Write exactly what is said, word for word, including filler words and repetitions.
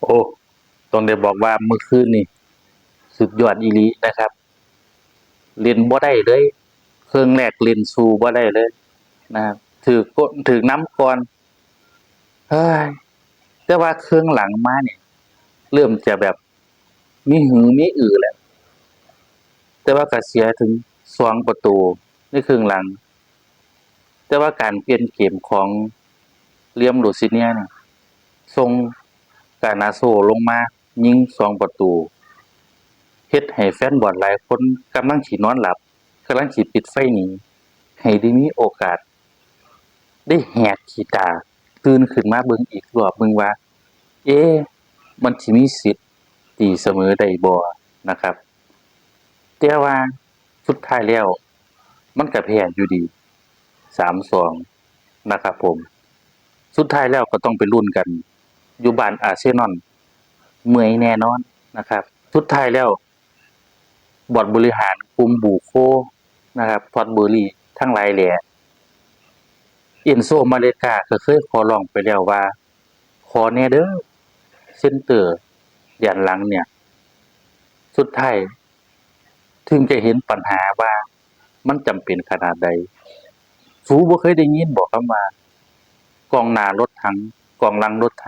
โอ้ ต้องได้บอกว่าเมื่อคืนนี่สุดยอดอีหลีนะครับ เล่นบ่ได้เลย เครื่องแรกเล่นสู้บ่ได้เลยนะครับ ถืกกดถืกนำก่อน เฮ้ย แต่ว่าเครื่องหลังมาเนี่ย เริ่มจะแบบมีหือมีอือแล้ว แต่ว่าก็เสียถึงสองประตูในครึ่งหลัง แต่ว่าการเปลี่ยนเกมของเลียมลูซิเนียเนี่ย ส่งกานาโชลงมายิงสองประตู เฮ็ดให้แฟนบอลหลายคนกำลังสินอนหลับ กำลังสิปิดไฟหนี ให้ได้มีโอกาส ได้แหกขี้ตาตื่นขึ้นมาเบิ่งอีกรอบหนึ่งว่า เอ๊ะ มันสิมีสิทธิ์ตีเสมอได้บ่นะครับ แต่ว่าสุดท้ายแล้ว มันก็แพ้อยู่ดี สามสอง นะครับผม สุดท้ายแล้วก็ต้องไปลุ้นกัน อยู่บ้านอาร์เซนอล เมื่อยแน่นอนนะครับ สุดท้ายแล้ว บอร์ดบริหารกลุ่มบูโคนะครับ ทอดเบอร์รี่ทั้งหลายแหล่ เอนโซมาเรกาก็เคยขอร้องไปแล้วว่า ขอแหน่เด้อ เซนเตอร์แดนหลังเนี่ย สุดท้ายถึงจะเห็นปัญหาว่ามันจำเป็นขนาดใด สูบ่เคยได้ยินบ่คำว่า กองหน้ารถถัง กองหลังรถไถ